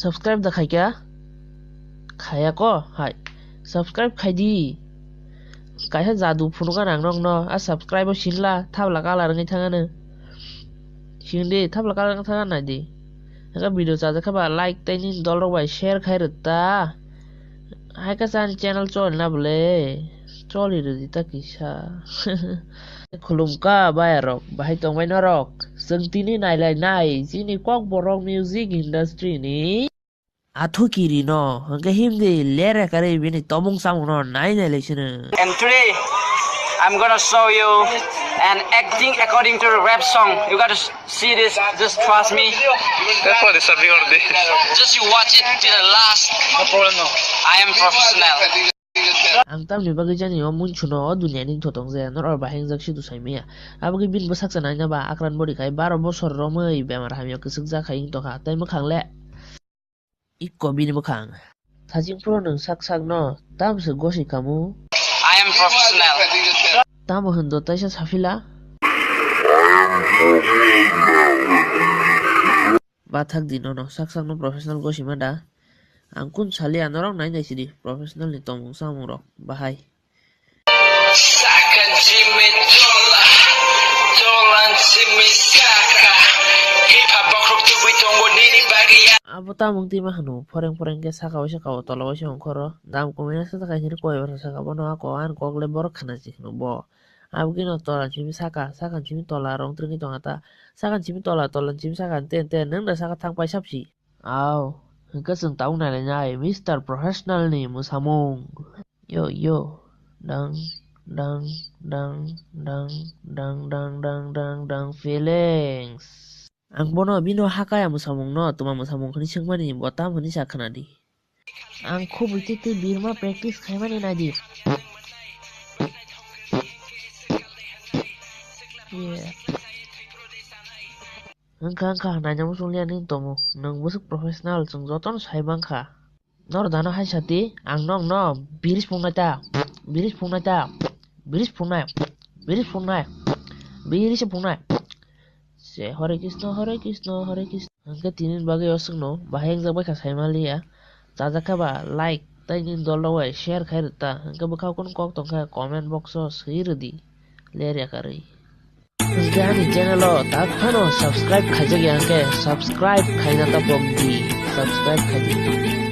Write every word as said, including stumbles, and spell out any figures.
Subscribe da khaikha? Khaya ko hai. Subscribe khaidi. Kaisa jadu phunukha nang nokno. A subscribe o sinla thabla color wngwi thangano. Sindi thabla color wngwi thangano naidi. Aka video chajakha ba like tei nini dol rok bai share khai rwta. Hai khe chani channel choli na bole. Choli rwdi ta kisa. Khulumkha bayarok, bahai tongbai norok. Chwng tini nailai nai chini Kokborok music industry ni athukiri no. Hwnkhe himdi lere karwi bini tomung chamung no nai nai lai sino. And today, I'm gonna show you an acting according to a rap song. You gotta s- see this, just trust me. That's why they start recording. Just you watch it till the last. No problem, no. I am professional. Ang tamni bagwi jani o munchuno o duniani totong je norok bai hingjak sidu saimaya. Abagwi bini bwsak cha naina ba akran bori khai baro bosor romwi bemar hamya kwchwk jak khai wng tongkha tei mwkhang le ikko bini mwkhang. Sajing phuru nwng sak sakno tamswk gosi kamu? I am professional. Tamo hwndo taisa saphila? Bathak di nono sak sakno professional gosi ma da? Ang kun sali anorok nai nai sidi professional ni tomung samung rok bahai. Sakan jimmy tola, tolan jimmy saka. Hip hop bokhok tubui tongo nini bagwi. Abo tamung twi ma hwno, phoreng phoreng khe saka o saka o tola o se ongkhoro. Dam kwmwi na saka khe koi bar saka bono ako ang kok le borok khna si hwno bo. Aboni no tola simi saka, saka simi tola rong twrwngwi tongkha ta. Saka simi tola, tola simi saka, ten ten nwng da saka thang paisap si. Aw, hwnkhe chwng tabuk nailainai Mister Professional ni mwsamung. Yo, yo. Dang, dang, dang, feelings. Ang bono bino hakaya mwsamungno twma mwsamung hwnwi swngmani bo tam hwnwi sa khwnadi. Ang khubui twi twi birma practice khaimani naidi. Yeah. Wngkha, wngkha, naina muchung liya nini tomung. Nwng bwswk professional, chwng jotono sai mankha. Noro dano hai sati, ang nokno biri sipung nai ta, biri sipung nai ta, biri sipung nai, biri sipung nai, biri sipung nai. Se Hare Krishna, Hare Krishna, Hare Krishna. Hwnkhe tini bagwi o swkno bahai wngjak bai kha sai manliya. Chajakha ba like tei nini dol rok bai share khai rwta. Hwnkhe bwkhao kunu kok tongkha comment box o swi rwdi. Ler yakarwi. Hwnkhe ani channel o tak phano subscribe khaijak ya hwnkhe subscribe khaina ta pok di. Subscribe khai di.